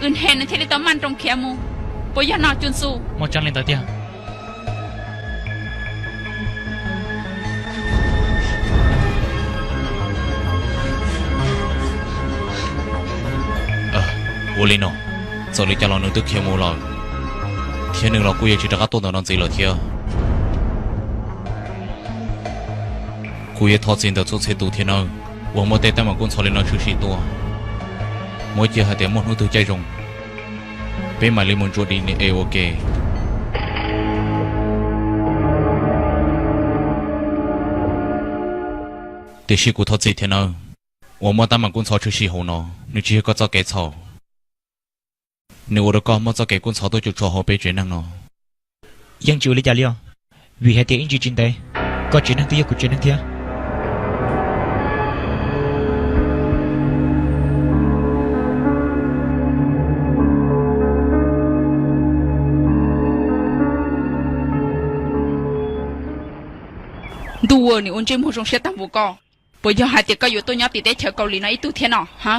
Wm Hem nws thiaj li tau maj nroos khiav mus. Puas yog no Cuj Xu? Muaj tseeb li ntawd tiag. Ua li no, txawm li cas los nws twb khiav mus lawm, thiab nws los kuj yuav tsis rov qab tuaj ntawm no ntxiv lawm thiab. Kuv yuav thov txim ntawm txhua txhia tus thiab nawb, uas muaj tej teeb meem kub ntxhov li no tshwm sim tuaj. Muab cia hais tias muaj hnub twg caij zoo, peb mam li mus ntsuas D N A ua ke. Tiam sis kuv thov txim thiab nawb, uas muaj teeb meem kub ntxhov tshwm sim hauv no, nws tsis yog koj txoj kev txhaum. Nws ua rau koj muaj txoj kev kub ntxhov tuaj cuam tshuam hauv peb tsev neeg no. Yeej tsis ua li cas li os, vim hais tias ib ntsis tsis ntev, koj tsev neeg twb yog kuv tsev neeg thiab. Ntuj, nws ua ntsej muag zoo siab tag npaum ko. Puas yog hais tias koj yuav tuaj nyob tim teb chaws Kaus Lim no ib tug thiab no, ha?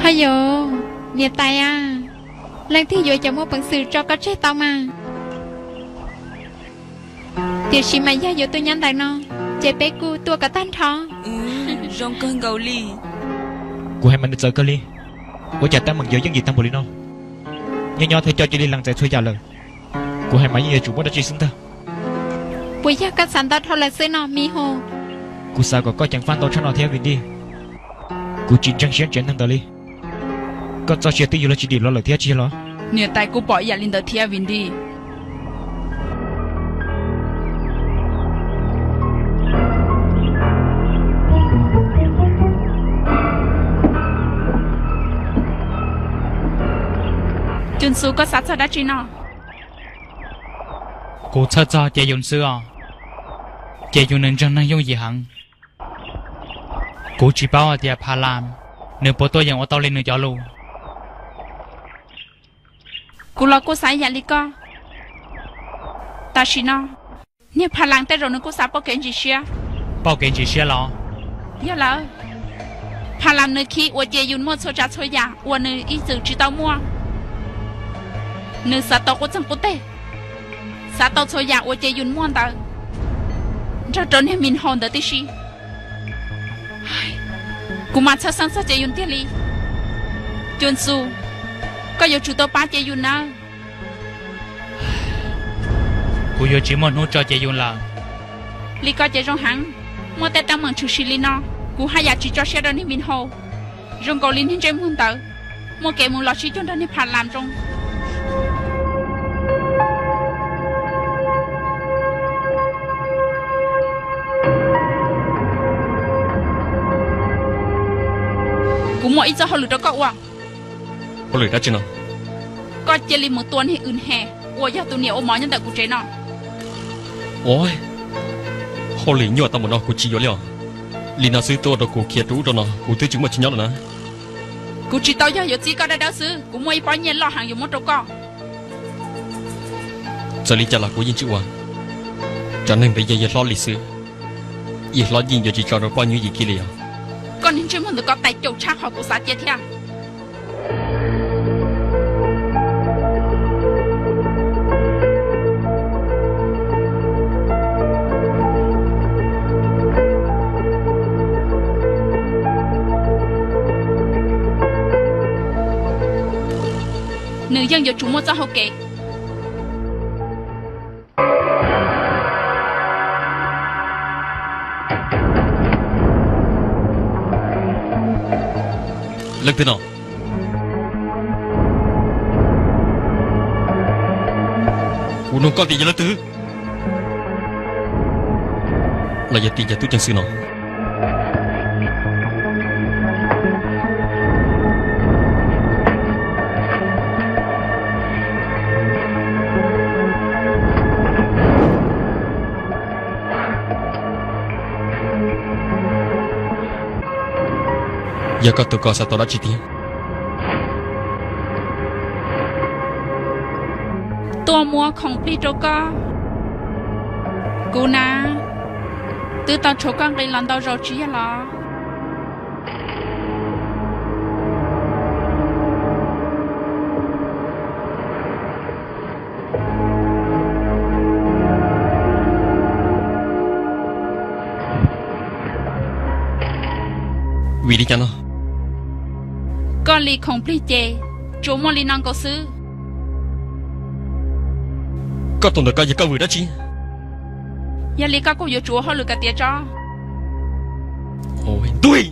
Haj yus, niam tais a, leej twg yuav cov muaj peev xwm tso koj tseg tau mas. Tiam sis mas yog yuav tuaj nyob ntawm no, ces peb kuj tuaj kom tag nrho. Zoo kawg nkaus li. Kuv hais mas nws txawv kawg li. Ua cas teeb meem yuav yooj yim tag npaum li no? Nyob nyob thiaj coj cia li lees txais txhua yam lawm. Kuv hais mas yeej yuav tsum muaj dab tsi xwb ntag. Puas yog koj xav ntau dhau lawm xwb no, Mis Hus? Kuv xav kom koj ceev faj ntau tshaj no thiab Vim Dij. Kuv tsis ntseeg siab tsev neeg ntawd li. Koj txoj sia twb yuav luag tsis dim los lawm thiab tsis yog los? Niam tais kuj pom ib yam li ntawd thiab Vim Dij. Cuj Xu, koj xav txog dab tsi no? Kuv txhawj txog Ces Yus xwb os. Ces Yus nws ntseeg neeg yooj yim heev. Kuv tsis paub hais tias Pha Lam nws puas tuaj yeem ua tau li nws cov lus. Kuv los kuj xav ib yam li koj. Tam sim no niag Pha Lam tej zaum nws kuj xav pauj kev ntsis siab. Pauj kev ntsis siab los? Yog lawm, Pha Lam nws khib uas Ces Yus muaj txhua tsav txhua yam uas nws ib txwm tsis tau muaj. Nws xav tau qub txeeg qub teg, xav tau txhua yam uas Ces Yus muaj ntawd nrog rau niag Mis Hus ntawd tib si. Kuv mas txhawj xeeb txog Ces Yus tiag li. Cuj Xu, koj yuav tsum tau pab Ces Yus nawb. Kuv yuav tsis muaj hnub tso Ces Yus lawm. Li ko ces zoo heev. Muaj tej teeb meem tshwm sim li no, kuv haj yam tsis tso siab rau niag Mis Hus. Zoo nkaus li niag ntsej muag ntawd muaj kev mus los sib cuag nrog niag Pha Lam zoo. Kuv muaj ib txoj hauj lwm rau koj ua. Hauj lwm dab tsi no? Koj cia li mus tua niag Wm Hem uas yog tus niam ua mov nyob ntawm kuv tsev no. Ua, hauj lwm nyuaj tau npaum no kuv tsis yuav li os. Li no xwb tuaj ua rau kuv khiav rau ub rau no kuv twb tsis muaj chaw nyob lawm na. Kuv tsis tau yog yuav txib koj dawb dawb xwb, kuv muaj ib pob nyiaj loj heev yuav muab rau koj. Txawm li cas los kuv yeej tsis ua. Cov neeg ntawd yog yawg hlob li xwb, yawg hlob yeej yuav tsis tso rau poj nyob yim kiag li os. Koj niag ntsej muag ntawm ko tais caum tshaj qhov kuv xav cia thiab. Nws yeej yuav tsum muaj txoj hau kev. Leej twg no? Kuv nug koj tias yog leej twg? Los yog tias yog tub ceev xwm no? Yog koj tus ko xav tau dab tsi tiag? Tuaj muab khoom plig rau koj. Kuv na, Twb tau tshuav koj nqi los ntau zaus tsis yog los? Vim li cas no? Koj li khoom plig ces tsuas muaj li no nkaus xwb. Koj tus ntawm ko yog koj vwm dab tsi? Yog li koj kuj yuav tsum ua hauj lwm kom tiav tso. Ntuj,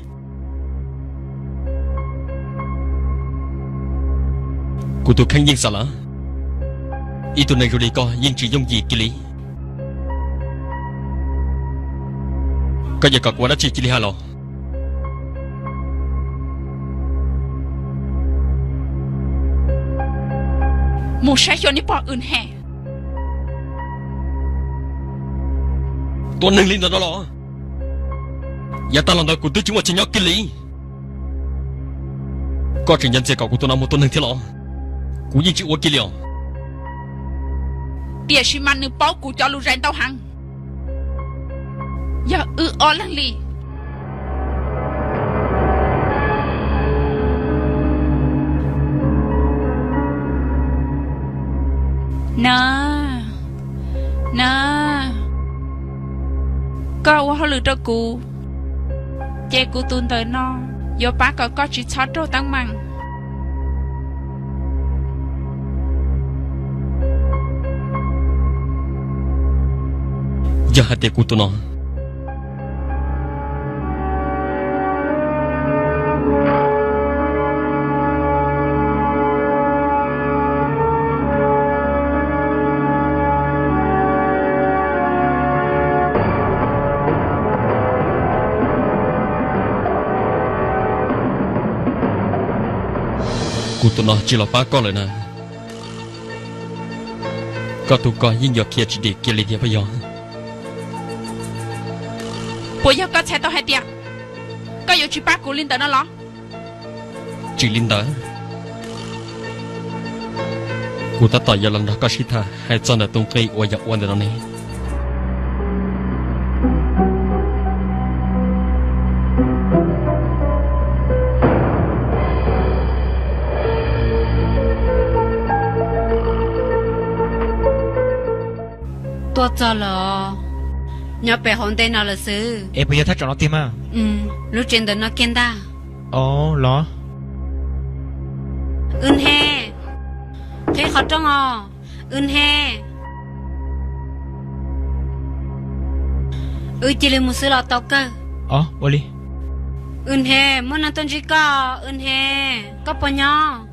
kuv tus kheej yeej xam lawm, ib tug neeg zoo li koj yeej tsis yooj yim kiag li. Koj yuav kom kuv ua dab tsi cia li hais los? Mus saib xyuas niag pog Wb He. Tua neeg li ntawm no los? Yav tag los ntawd kuv twb tsis muaj chaw nyob kiag li. Koj tseem nco ntxias kom kuv tus no mus tua neeg thiab los? Kuv yeej tsis ua kiag li os. Tiam sis mas nws paub kuv cov lus zais ntau heev. Yog wb ob leeg li. Na, na, koj ua hauj lwm rau kuv, ces kuv tus ntawm no yuav pab kom koj tsis txhob raug teeb meem. Yog hais tias kuv tus no kuv tus no tsis los pab koj lawm na, koj tus ko yeej yuav khiav tsis dim kiag li thiab puas yog? Puas yog koj txhais tau hais tias koj yuav tsis pab kuv li ntawm no los? Tsis li ntawd, kuv tab tom yuav los nrog koj sib tham hais txog ntawm tus nqi uas yog ua ntawm no ne. Tuaj txog lawm, nyob pem hauv ntej no lawm xwb. Es puas yog thaj tsam no tiag mas? Lub tsev ntawm no kiag ntag. Os los. Wb He, qhib qhov rooj os. Wb He, wb cia li mus xwb los tau kawg. Os, ua li. Wb He, muaj neeg tuaj ntsib koj. Wb He, koj puas nyob?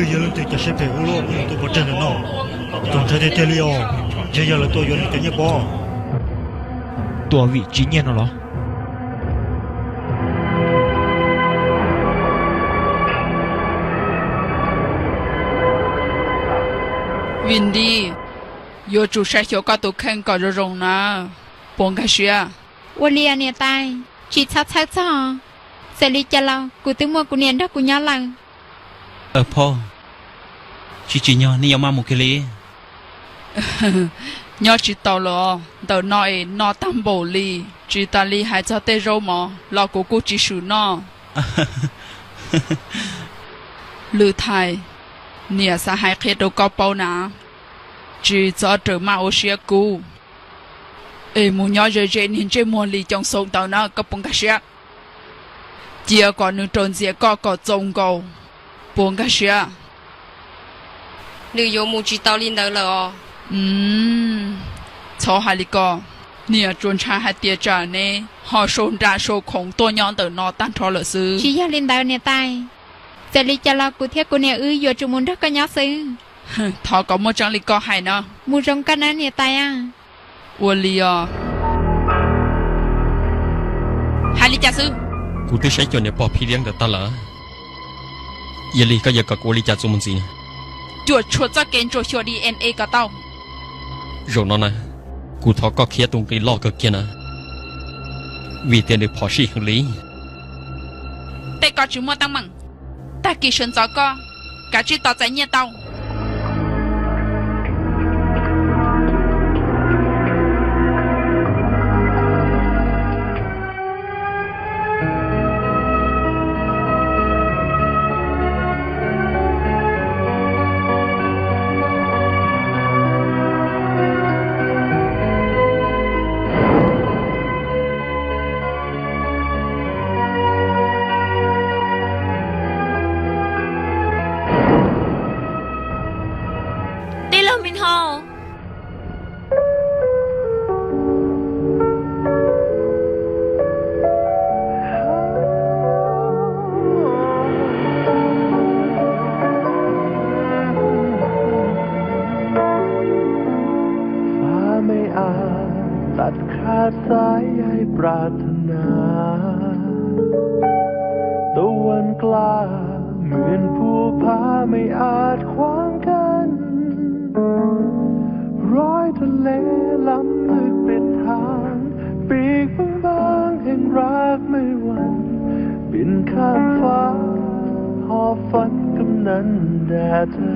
Yog leej twg cov siab phem ua luaj, tus ntawd tuaj pov tseg ntawm no, txaus ntshai tiag tiag li os. Ntshe yog lawv tuaj yuav nws cov nyiaj pob. Tua vim tsis nyiaj no los? Vim Nti, yuav tsum saib xyuas koj tus kheej kom zoo zoo na, puas nkag siab? Ua li niam tais, tsis txhob txhawj txog. Txawm li cas los kuv twb muaj kuv niam nrog kuv nyob lawm. Aw phauj, tsis tsim nyog nej yuav maj mus kiag li. Nyob tsis tau lawm, ntawm no es no tag npaum li, tsis tas li hais txog tej zaub mov los kuv kuj tsis swm noj. Lwm Thais, niam xav hais qhia rau koj paub na, tsis txhob rawm maj ua siab kub, es mus nyob ze ze niag ntsej muag Lis Coom Xoo ntawd na, koj puas nkag siab? Cia kom nws raws ntxias koj kom txaus nkaus, puas nkag siab? Nws yuav mus tsis tau li ntawd lawm os. Txhob hais li ko, niam tsuas ntshai hais tias tsam neb ho sau nra sau khoom tuaj nyob ntawm no tag nrho lawm xwb. Tsis yog li ntawd niam tais, txawm li cas los kuv thiab kuv niam wb yuav tsum mus nrog koj nyob xwb. Thov kom muaj tseeb li koj hais no. Mus zoo koj na niam tais a. Ua li os. Hais li cas xwb? Kuv twb saib xyuas niam pog Phib Liab ntawd tag lawm. Yog li koj yuav kom kuv ua li cas txuas mus ntxiv? Cuam tshuam txoj kev ntsuam xyuas D N A kom tau. Zaum no na, kuv thov koj khiav tus nqi loj kawg kiag na, vim tias nws phom sij heev li. Tej ko tsis muaj teeb meem, tag kis sawv ntxov koj kav tsij tos txais nyiaj tau. Tij laug Min Hau. Phá mây ải, tắt khát dãi dãi ปรารถนา Tâu wan kla mưn phu phá mây ải khoáng căn Roi tơ lê lăm lưk pit thang Pik pơng pơng hên rak mây wan Pin khám phá hò phấn cơm năn đà thơ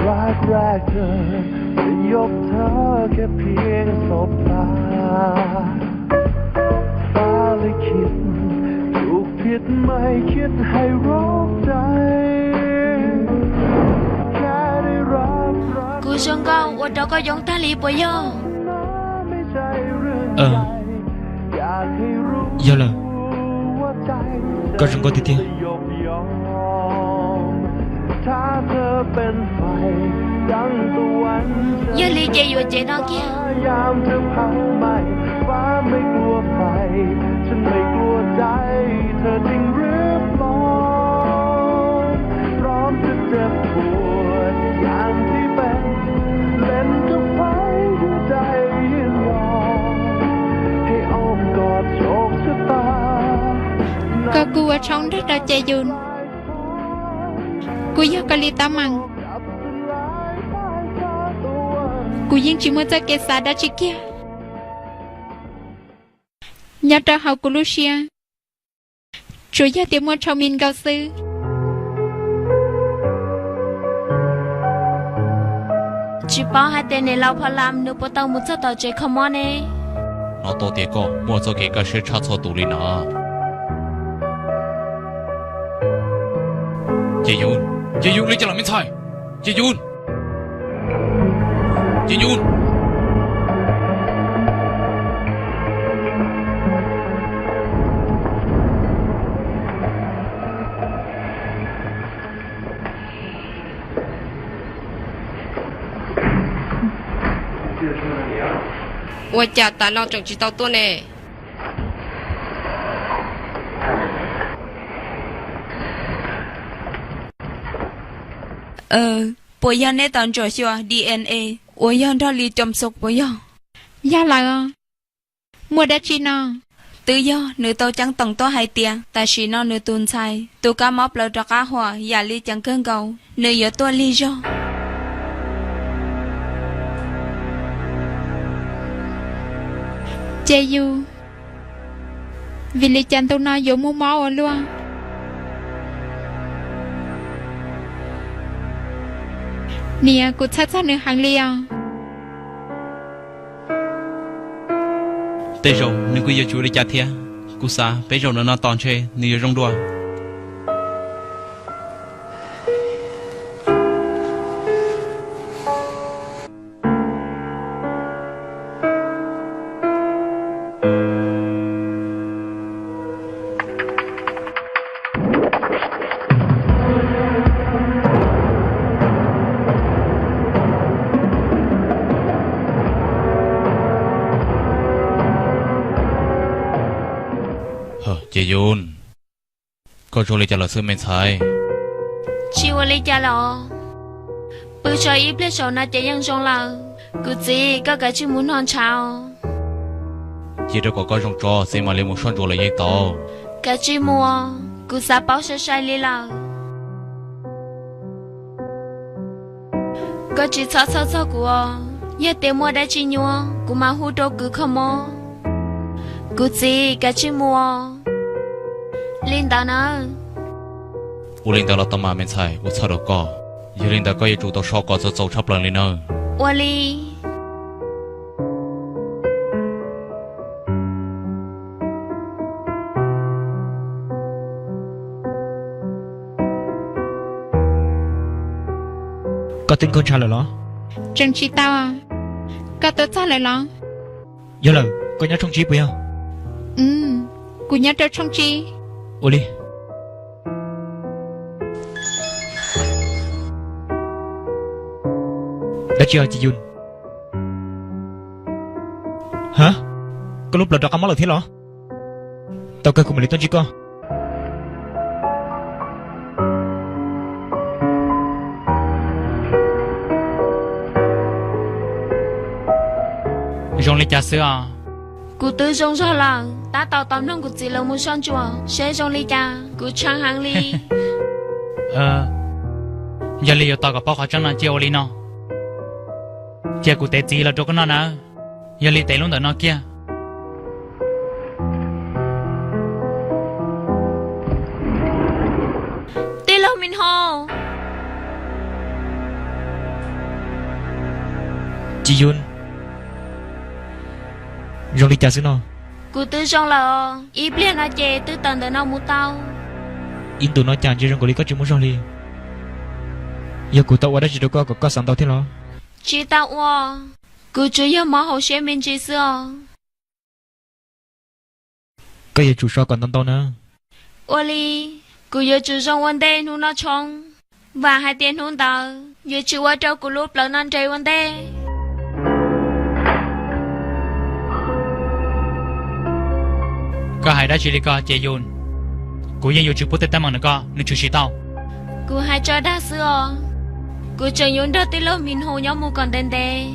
Rak rak thơ จะยกเธอแค่เพียงสบตา Phá lây khit Chụp phit mây khit hay rốp đay Khá đay rap rap Kuv zoo nkauj ua rau koj yoob tag li puas yog? Yog lawm, koj zoo nkauj tiag tiag. Yog li ces yuav cev no kiag. Kom kuv ua tshoob nrog rau Ces Yus. Kuv yog koj li tab meeg. Kuv yeej tsis muaj txoj kev xav dab tsi kiag. Nyob rau hauv kuv lub siab, tsuas yog tias muaj Tshau Mis nkaus xwb. Tsis paub hais tias niam laus Phom Lam nws puas tau mus txog tom tsev kho mob ne. Hnov tau tias koj muaj txoj kev kaj siab tshaj txhua tus li na. Ces Yus, Ces Yus li cas los me ntxhais? Ces Yus, Ces Yus. Ua cas tas los tseem tsis tau tuaj ne? Puas yog neb tos ntsuam xyuas D N A uas yog nrog Li Coom Xom puas yog? Yog lawm. Muaj dab tsi no? Twb yog nws tau ceeb toom tuaj hais tias tam sim no nws tus ntxhais tus kab mob plaws rov qab huam yam li ceev kawg nkaus, nws yuav tuaj lig zog. Ces Yus, vim li cas ntu no yuav muaj mob ua luaj? Niam, kuv txhawj txog nws heev li os. Tej zaum nws kuj yuav tsum li cas thiab. Kuv xav peb zaum no no tos ntshe nws yuav zoo dua. Ces Yus, koj zoo li cas lawm xwb me ntxhais? Tsis ua li cas los, pw tso ib pliag saum no ces yeej zoo lawm. Kuv txiv, koj kav tsij mus noj ntshav. Cia rau kom koj zoo tso, txiv mam li mus soj ntsuam los yeej tau. Kav tsij mus, kuv xav paub sai sai li lawm. Koj tsis txhob txhawj txog kuv os, yog tias muaj dab tsi nyuaj kuv mam hu rau kwv kho mob. Kuv txiv, kav tsij mus. Li ntawd nawb. Ua li ntawd los tau mas me ntxhais, ua tsaug rau koj. Yog li ntawd koj yuav tsum tau so kom txaus txaus tshaj plaws li nawb. Ua li. Koj twb nkag ntshav lawm los? Tseem tsis tau. Koj tuaj txog lawm los? Yog lawm, koj nyob tshooj tsib puas yog? Kuv nyob rau tshooj tsib. Ua li. Dab tsi os Ci Yun? Ha? Koj lub plawv rov qab mob lawm thiab los? Tau kawg, kuv mam li tuaj ntsib koj. Zoo li cas xwb os? Kuv twb zoo zog lawm, tab tom tau mloog kuv txiv lawv mus soj ntsuam seb zoo li cas, kuv tshee heev li. Yog li yuav tos kom paub qhov tseeb no cia ua li no. Cia kuv tev txiv los rau koj noj nawb. Yog li tev lub ntawm no kiag. Tij laug Min Hoo. Ci Yun, zoo li cas xwb no? Kuv twb zoo lawm os, ib pliag no ces twb tawm ntawm no mus tau. Ib ntus no cas ntsia zoo nkaus li koj tsis muaj zog li. Yog kuv tau ua dab tsi rau koj kom koj xav ntau thiab los? Tsis tau ua, kuv tsuas yog mob hauv siab me ntsis xwb os. Koj yuav tsum so kom ntau ntau na. Ua li, kuv yuav tsum zoo ua ntej hnub no tshoob. Vam hais tias hnub ntawd yuav tsis ua rau kuv lub plawv no nres ua ntej. Koj hais dab tsi li ko Ces Yus? Kuv yeej yuav tsis pub tej teeb meem ntawm koj nws tshwm sim tau. Kuv hais tso dag xwb os. Kuv tseem yuav nrog tij laug Mis Hus nyob mus kom ntev ntev.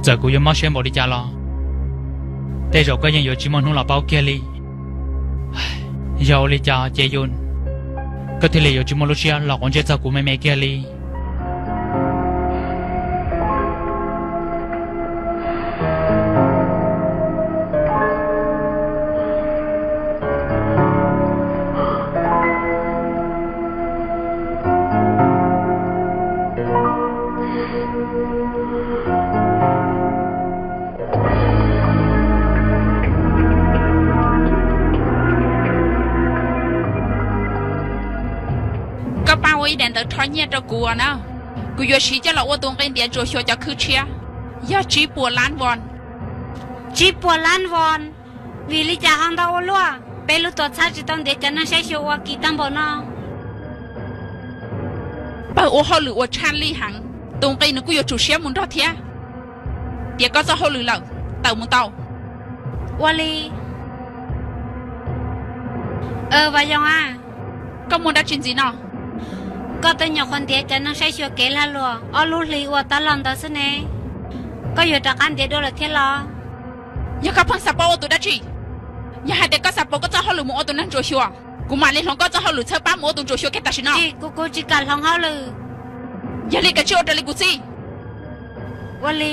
Txawm kuv yuav mob siab npaum li cas los, tej zaum koj yeej yuav tsis muaj hnub los paub kiag li. Yog ua li cas Ces Yus, koj thiaj li yuav tsis muaj lub siab los quav ntsej txog kuv me me kiag li? Koj pab ua ib daim ntawv rho nyiaj rau kuv na. Kuv yuav siv coj los ua tus nqi ntiav ntsuas xyuas cov khw tshiab, yog tsib puas lab vos. Tsib puas lab vos? Vim li cas ho ntau ua luaj? Peb lub tuam txhab tsis tau ntiav cov neeg saib xyuas ua kim tag npaum no. Pawg ua hauj lwm uas tshaj lij heev, tus nqi nws kuj yuav tsum siab mus nrog thiab. Tiav koj txoj hauj lwm lawm, tawm mus tau. Ua li. Vas Yoos a, koj muaj dab tsi ntxiv no? Koj twb nyuam qhuav ntiav cov neeg saib xyuas kev lag luam ob lub hlis uas tau los ntawd xwb ne. Koj yuav rov qab ntiav dua lawm thiab los? Yog koj pheej xav paub ua tus dab tsi? Yog hais tias koj xav pauv koj txoj hauj lwm mus ua tus neeg ntsuas xyuas, kuv mam li hloov koj txoj hauj lwm txhawb pab mus ua tus ntsuas xyuas kiag tam sim no. Tsis, kuv, kuv tsis kam hloov hauj lwm. Yog li koj cia ua raws li kuv txij. Ua li.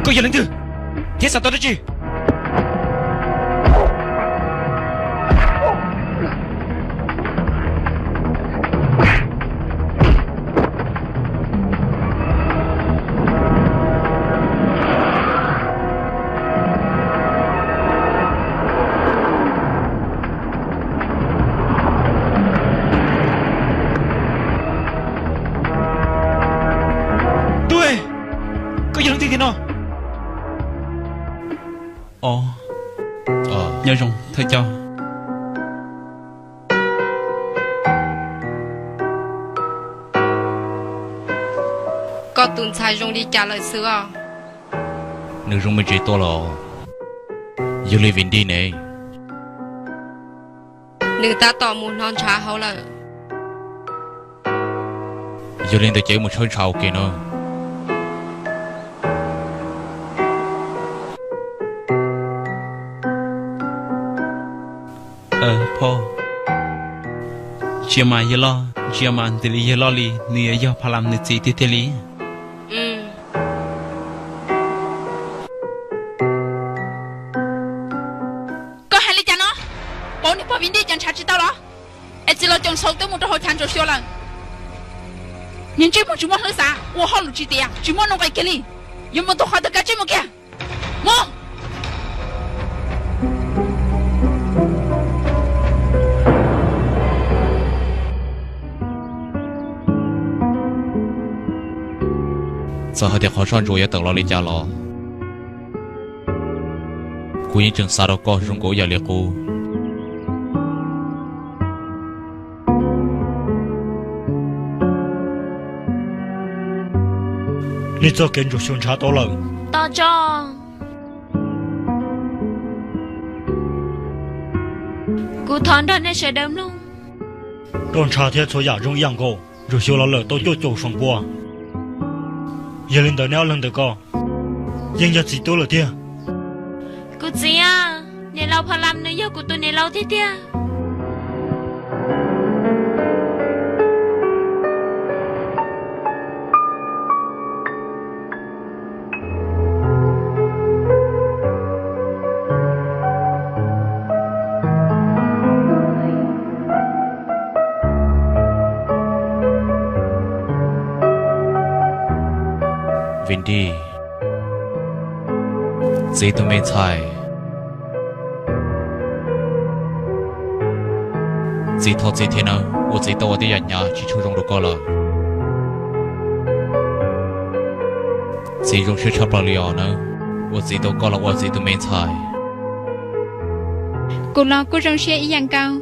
Koj yog leej twg thiab xav tau dab tsi? Os, nyob zoo thawj coj. Koj tus ntxhais zoo li cas lawm xwb os? Nws zoo me ntsis tuaj los. Yog li Vim Dij ne? Nws tab tom mus hnov ntshav hauv lawm. Yog li ntawd ces wb mus tshawb ntshav ua ke na. Phauj, ntsia mas yawg loj, ntsia mas ntev li yawg loj li, nws yuav yog Pha Lam nws txiv tiag tiag li. Koj hais li cas no? Pauv niag pog Vim Dij cov ntshav tsis tau los? Es txiv laus Coom Xaus twb mus rau hauv chav ntsuam xyuas lawm. Niag ntsej muag tsis muaj hlwb xav, ua hauj lwm tsis tiav, tsis muaj nuj nqis kiag li. Yuav mus tus qhov twg kav tsij mus kiag. Mus! Txawm hais tias qhov soj ntsuam yuav tawm los li cas los, kuv yeej tseem xav rau koj zoo nkaus ib yam li qub. Nej txoj kev ntsuam xyuas ntshav tau lawm. Tos tso, kuv thov nrog nej sawv daws mloog. Roj ntsha thiab txhua yam zoo ib yam nkaus, ntsuam xyuas los lawm tau cuaj caum feem pua. Yog li ntawd neb ob leeg ntawm ko yeej yog txiv tub lawm tiag. Kuv txiv a, niam laus Pha Lam nws yog kuv tus niam laus tiag tiag. Vim Dij, txiv tus me ntxhais, txiv thov txiv thiab nawb, ua txiv tau ua tib yam hnyav tsis tshua zoo rau koj lawm. Txiv zoo siab tshaj plaws li os nawb, ua txiv tau koj los ua txiv tus me ntxhais. Kuv los kuj zoo siab ib yam nkaus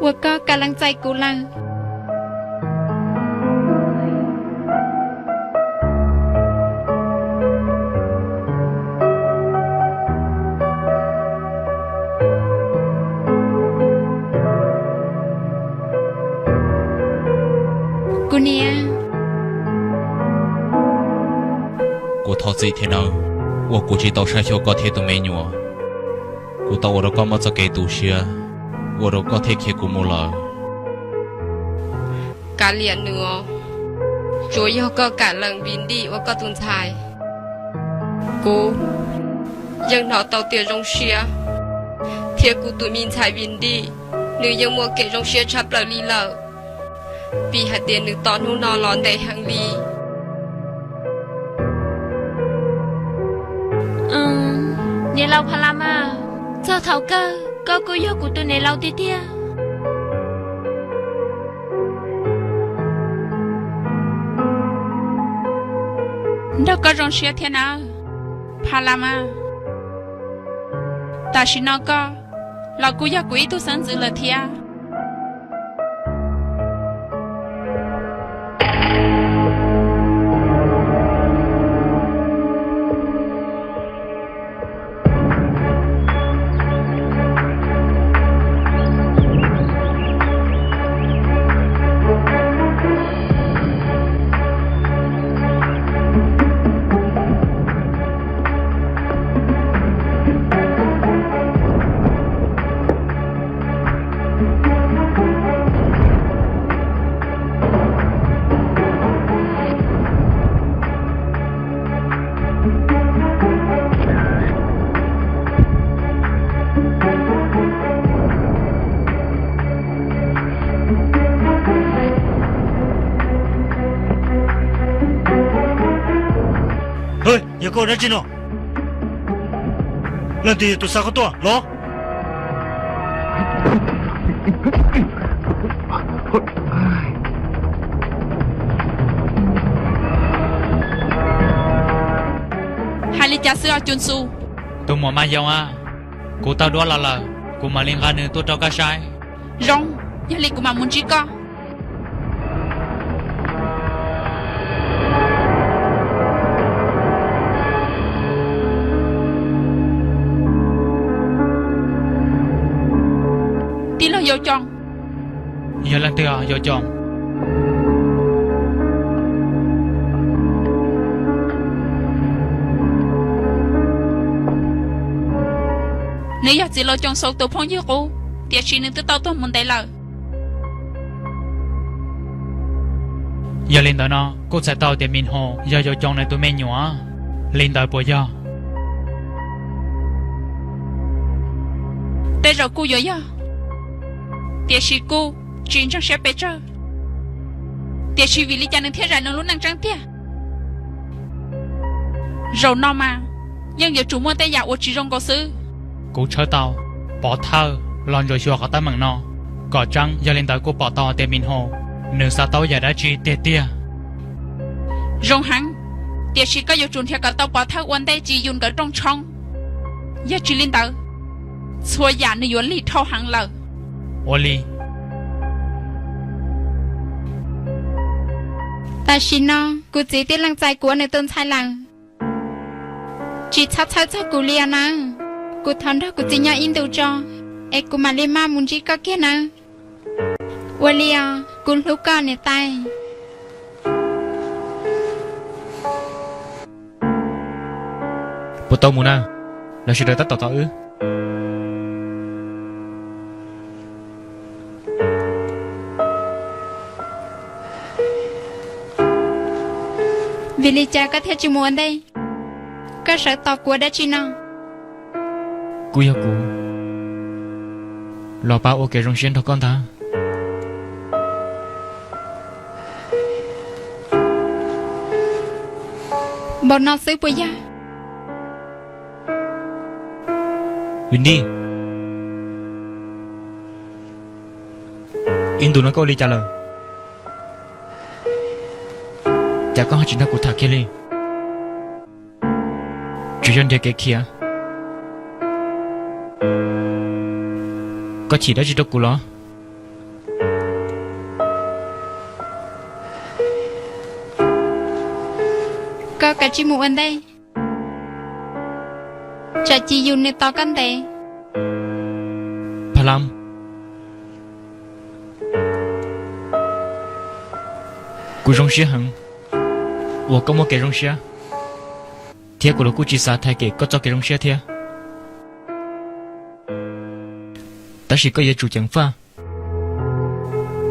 uas koj kam lees txais kuv lawm. Kuv niam, kuv thov txim thiab nawb, uas kuv tsis tau saib xyuas koj thiab tus me nyuam. Kuv tau ua rau koj muaj txoj kev tu siab, ua rau koj thiaj khiav kuv mus lawm. Kav liam nws os, tsuav yog koj kam lees Vim Dij ua koj tus ntxhais. Kuv yeej hnov tau tias zoo siab, thiab kuv tus me ntxhais Vim Dij, nws yeej muaj kev zoo siab tshaj plaws li lawm, vim hais tias nws tos hnub no los ntev heev li. Niam laus Pha Lam mas, txog thaum kawg koj kuj yog kuv tus niam laus tiag tiag. Nrog koj zoo siab thiab nawb, Pha Lam mas. Tam sim no koj los kuj yog kuv ib tug xeeb ntxwv lawm thiab. Yog koj dab tsi no? Leej twg yog tus xa koj tuaj los? Hais li cas xwb os Cun Xu? Tus muam Maj Yoo a, kuv taug duab los lawm, kuv mam li nqa nws tuaj rau koj saib. Zoo, yog li kuv mam mus ntsib koj. Tij laug Yau Coo. Yog leej twg os Yau Coo? Nws yog txiv laus Coo Xau tus phooj ywg qub, tiam sis nws twb tau tuag mus ntev lawm. Yog li ntawd no kuj txhais tau tias Min Ho yog Yau Coo nws tus me nyuam, li ntawd puas yog? Tej zaum kuj yuav yog, tiam sis kuj tsis ntseeg siab pes tsawg. Tiam sis vim li cas nws thiaj zais nws lub neej tseeb tiag? Zaum no mas yeej yuav tsum muaj tej yam uas tsis zoo nkaus xwb. Kuv tshawb tau pov thawj los ntsuas xyuas qhov teeb meem no kom tseeb, yog li ntawd kuj pom tau tias Min Ho nws xav tau yam dab tsi tiag tiag. Zoo heev, tiam sis koj yuav tsum nrhiav kom tau pov thawj ua ntej Ci Yus nkawd rooj tshoob, yog tsis li ntawd txhua yam nws yuav lig dhau heev lawm. Ua li. Tam sim no kuv txiv twb leej txais kuv ua nws tus ntxhais lawm. Tsis txhob txhawj txog kuv li os nawb. Kuv thov nrog kuv txiv nyob ib ntus tso, es kuv mam li maj mus ntsib koj kiag nawb. Ua li os, kuv hlub koj niam tais. Puas tau mus na? Lawv sawv daws tab tom tos wb. Vim li cas koj thiaj tsis mus ua ntej? Koj sawv tos kuv ua dab tsi no? Kuj yog kuv los pab ua kev zoo siab nrog koj ntag. Npaum no xwb puas yog? Vim li, ib ntus no koj ua li cas lawm? Cas koj ho tsis nrog kuv tham kiag li? Tsuas yog nrhiav kev khiav. Koj chim dab tsi rau kuv los? Koj kav tsij mus ua ntej, tsam Ci Yus nws tos koj ntev. Pha Lam, kuv zoo siab heev uas koj muaj kev zoo siab, thiab kuv los kuj tsis xav thaiv kem koj txoj kev zoo siab thiab. Tab sis koj yuav tsum ceev faj.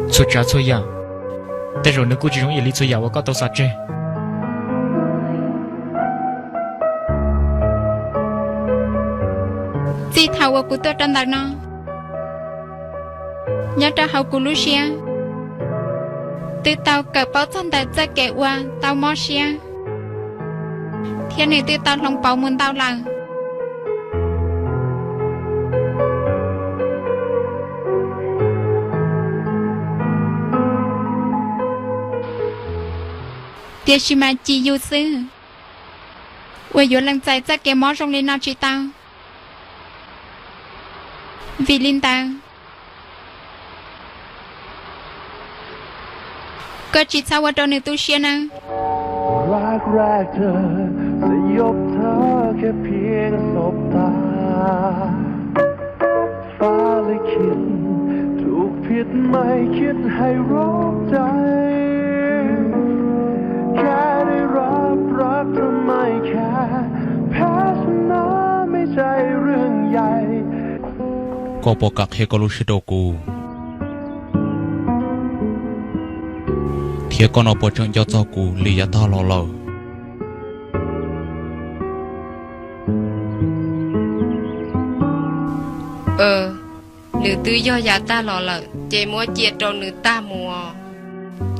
Txhua tsav txhua yam, tej zaum nws kuj tsis zoo ib yam li txhua yam uas koj tau xav tseg. Txij thaum uas kuv tuaj rau ntawm no, nyob rau hauv kuv lub siab, twb tau kawm paub txog ntawm txoj kev ua tau mob siab, thiab nws twb tau hloov pauv mus ntau lawm. Tiam sis mas Ci Yus xwb uas yuav lees txais txoj kev mob zoo li no tsis tau. Vim li ntawd, koj tsis txhob ua rau nws tu siab nawb. Koj puas kam qhia koj lub siab rau kuv, thiab koj no puas tseem nco txog kuv li yav tag los lawm? Nws twb yog yav tag los lawm ces muab cia rau nws tag mus.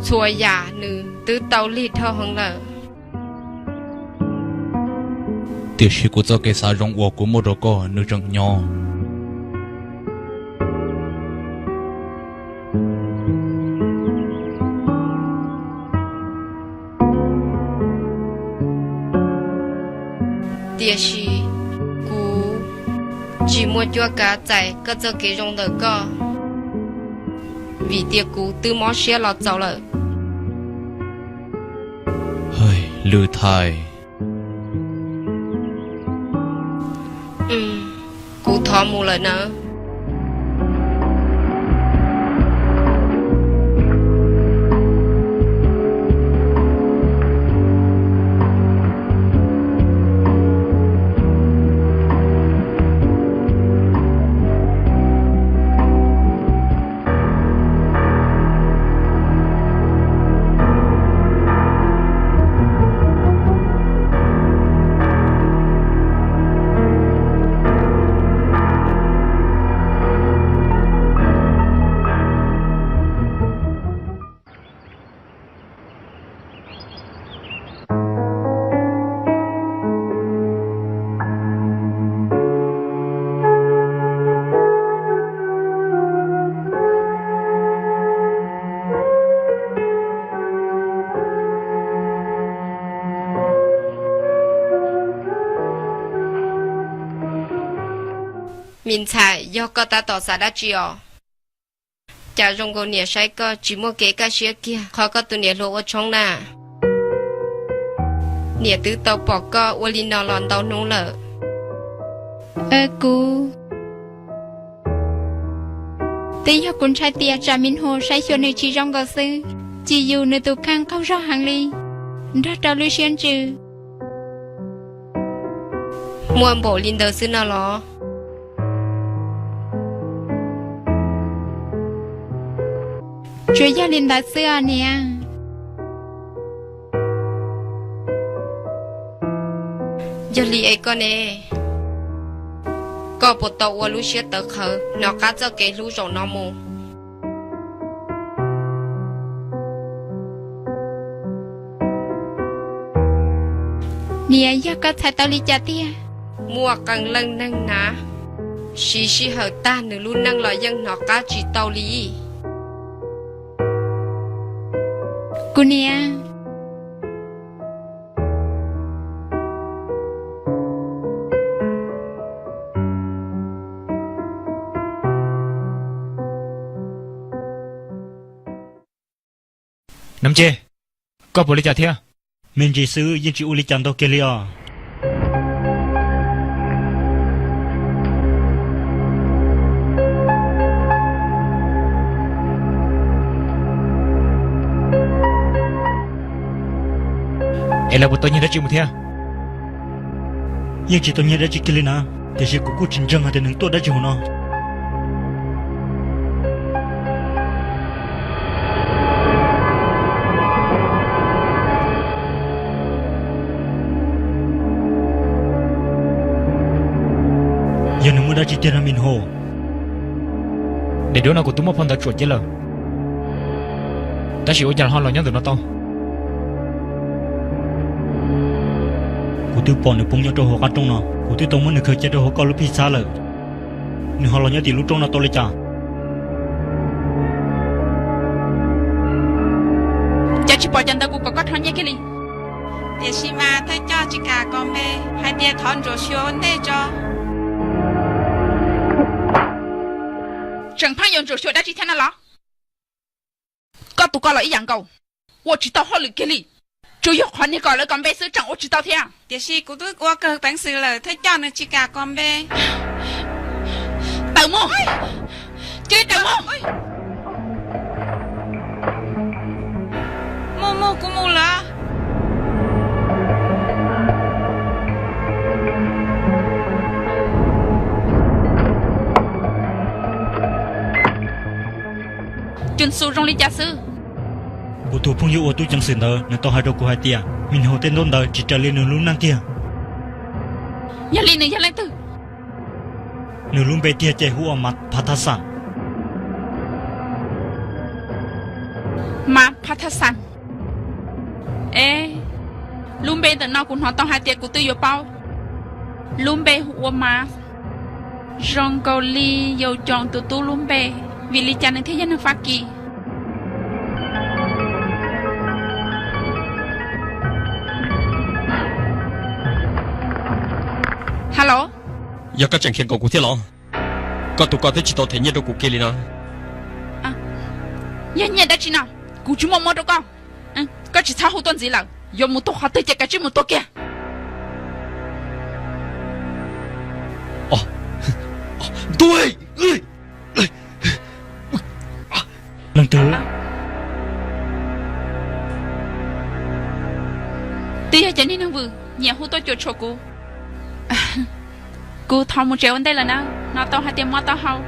Txhua yam nws twb tau lig dhau heev lawm. Tiam sis kuv txoj kev xav zoo uas kuv muaj rau koj nws tseem nyob. Tiam sis kuv Tsis muaj cuab kav txais koj txoj kev zoo ntawm koj, vim tias kuv twb mob siab los txaus lawm. Lwm Thais, kuv thov mus lawm nawb. Me ntxhais, yog koj tab tom xav dab tsi os? Cas zoo nkaus niam saib koj tsis muaj kev kaj siab kiag qhov koj tus niam hluas ua tshoob na. Niam twb tau pom koj ua li no los ntau hnub lawm. Kuv, twb yog kuv ntshai tias tsam Min Hu saib xyuas nws tsis zoo nkaus xwb, cia yus nws tus kheej qaug zog heev li, nrog rau lub siab ntsws. Muaj npaum li ntawd xwb no los? Tsuas yog li ntawd xwb os niam. Yog li es koj ne, koj puas tau ua lub siab tawv qhawv hnov qab txoj kev hlub zaum no mus? Niam, yog koj txhais tau li cas tiag? Muaj qee leej neeg na, siv sij hawm tag nws lub neej los yeej hnov qab tsis tau li. Kuv niam. Nam Ces, koj puas li cas thiab? Me ntsis xwb yeej tsis ua li cas ntau kiag li os. Es lawv puas tau nyiag dab tsi mus thiab? Yeej tsis tau nyiag dab tsi kiag li na, tiam sis kuv kuj tsis ntseeg hais tias nws tuaj dab tsi hauv no. Yog nws muaj dab tsi tiag no Min Hu? Daim duab no kuv twb muab phau ntawv tsuam cia lawm, tab sis ua cas ho los nyob ntawm no tau? Kuv twb pom nws poob nyob rau hauv qab rooj no, kuv twb tau muab nws khaws cia rau hauv koj lub phij xab lawm. Nws ho los nyob tim lub rooj no tau li cas? Cas tsis pom cov ntawv kuv kom koj rho nyiaj kiag li? Tiam sis mas thawj coj tsis kam kos npe, hais tias thov ntsuam xyuas ua ntej tso. Tseem pheej yuav ntsuam xyuas dab tsi thiab no los? Koj tus ko los ib yam nkaus, ua tsis tau hauj lwm kiag li. Tsuas yog qhov niag kom lawv kos npe xwb tseem ua tsis tau thiab. Tiam sis kuv twb ua kawg peev xwm lawm, thawj coj nws tsis kam kos npe. Tawm mus! Cia li tawm mus! Mus mus, kuv mus lawm. Cun Xu zoo li cas xwb? Kuv tus phooj ywg uas tub ceev xwm ntawd nws tau hais rau kuv hais tias Min Hu tej ntaub ntawv tsis raws li nws lub neej kiag. Yog li nws yog leej twg? Nws lub npe tiag ces hu ua Mas Phav Thaj Xas. Mas Phav Thaj Xas. Es, lub npe ntawm no kuv hnov tau hais tias kuv twb yuav paub. Lub npe hu ua Mas, zoo nkaus li Yau Coos tus tub lub npe, vim li cas nws thiaj yog neeg Fab Kis? Hello, Yog koj tseem khiav nkaum kuv thiab los? Koj tus ko twb tsis tau them nyiaj rau kuv kiag li no. Yog nyiaj dab tsi no, kuv tsis muaj muab rau koj. Koj tsis txhob hu tuaj ntxiv lawm, yuav mus tua qhov twg ces kav tsij mus tua kiag. Ntuj, leej twg? Twb yog cov niag neeg vwm nyiam hu tuaj cuam tshuam kuv. Kuv thov mus tsev ua ntej lawm na, hnov tau hais tias mob taub hau.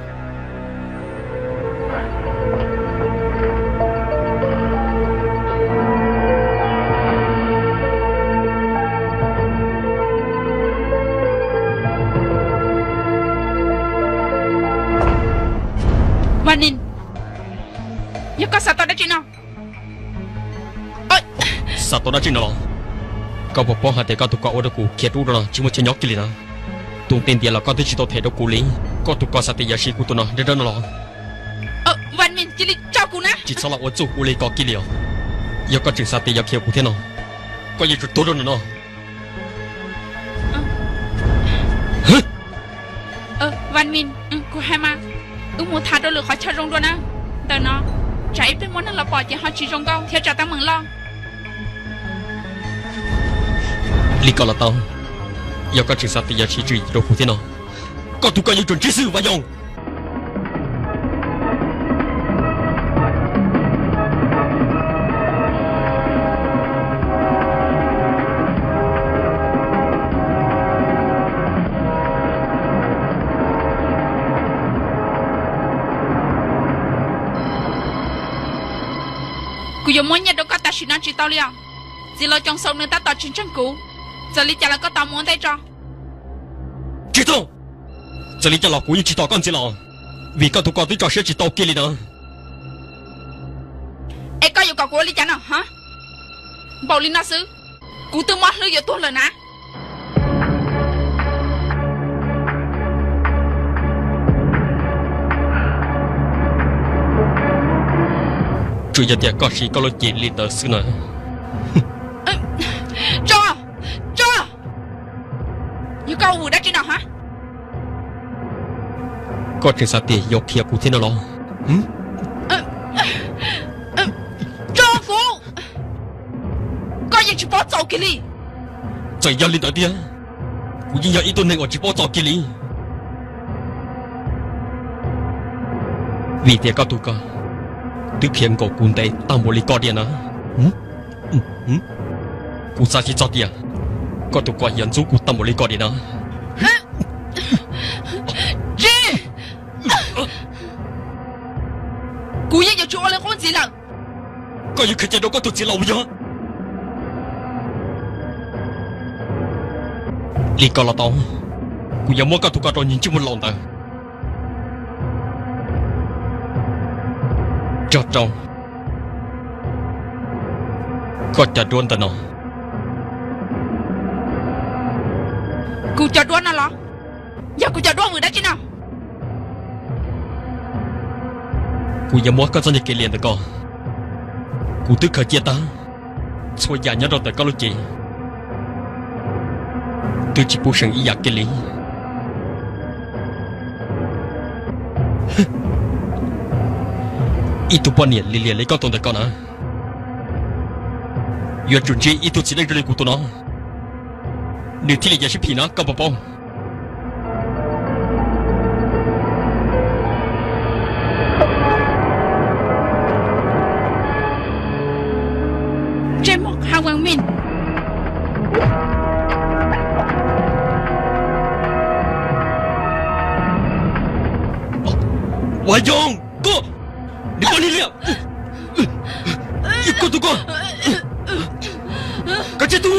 Vaj Nim, yog koj xav tau dab tsi no? Xav tau dab tsi no los? Koj puas paub hais tias koj tus ko ua rau kuv khiav rub rau no tsis muaj chaw nyob kiag li na. Tus ntiaj teb los koj twb tsis tau them rau kuv li, koj tus ko xav tias yuav siv kuv tus no nrawm nrawm no los? Vaj Nim, cia li tso kuv na. Tsis txhob los ua txuj ua li ko kiag li os. Yog koj tseem xav tias yuav khiav kuv thiab no, koj yuav tsum tuag rau ntawm no. Vaj Nim, kuv hais mas, wb mus tham rau lwm qhov chaw zoo dua na. Ntawm no tsam ib pliag muaj neeg los pom ces ho tsis zoo nkauj thiab tsa teeb meem loj. Li ko los tau, yog koj tseem xav tias yuav siv tswv yim rau kuv thiab no, koj tus ko yuav tsum ntsib xwb Vaj Yoog. Kuv yuav muab nyiaj rau koj tam sim no tsis tau li os. Txiv laus Coos Xaus nws tab tom tsis ntseeg kuv. Txawm li cas los koj tos mus ua ntej tso. Tsis tau. Txawm li cas los kuv yeej tsis tos koj ntxiv los, vim koj tus ko twb tso siab tsis tau kiag li na. Es koj yuav kom kuv ua li cas no ha? Npaum li no xwb, kuv twb mob hlwb yuav tuag lawm na. Tsuas yog tias koj siv koj lub cev li ntawd xwb na. Tso, tso. Yog koj vwm dab tsi no ha? Koj tseem xav tias yuav khiav kuv thiab no los? Tso kuv. Koj yeej tsis paub txaus kiag li. Txawm yog li ntawd thiab, kuv yeej yog ib tug neeg uas tsis paub txaus kiag li. Vim tias koj tus ko twb khiav nkaum kuv ntev tag npaum li ko diam na. Kuv xav tsis txog tias koj tus ko yuav ntxub kuv tag npaum li ko diam na. Tsis, kuv yeej yuav tsis ua li qub ntxiv lawm. Koj yuav khaws cia rau koj tus txiv laus yog? Li ko los tau, kuv yuav muab koj tus ko rau niag ntsej muag laus ntawd tso rau koj cov duab ntawm no. Kuv cov duab no los? Yog kuv cov duab vwm dab tsi no? Kuv yuav muab koj txoj niag kev liam ntawm ko, kuv twb khaws cia tag. Txhua yam nyob rau ntawm koj lub cev twb tsis pub seem ib yam kiag li. Ib tug poj niam liam liam li koj tus ntawm ko na, yuav tsum ntsib ib tug txiv neej zoo li kuv tus no, nws thiaj li yuav sib phim na, koj puas paub? Ntsej muag qha vees mis. Ua yoog, koj, nws koj li liam, koj tus ko, koj tsis tu.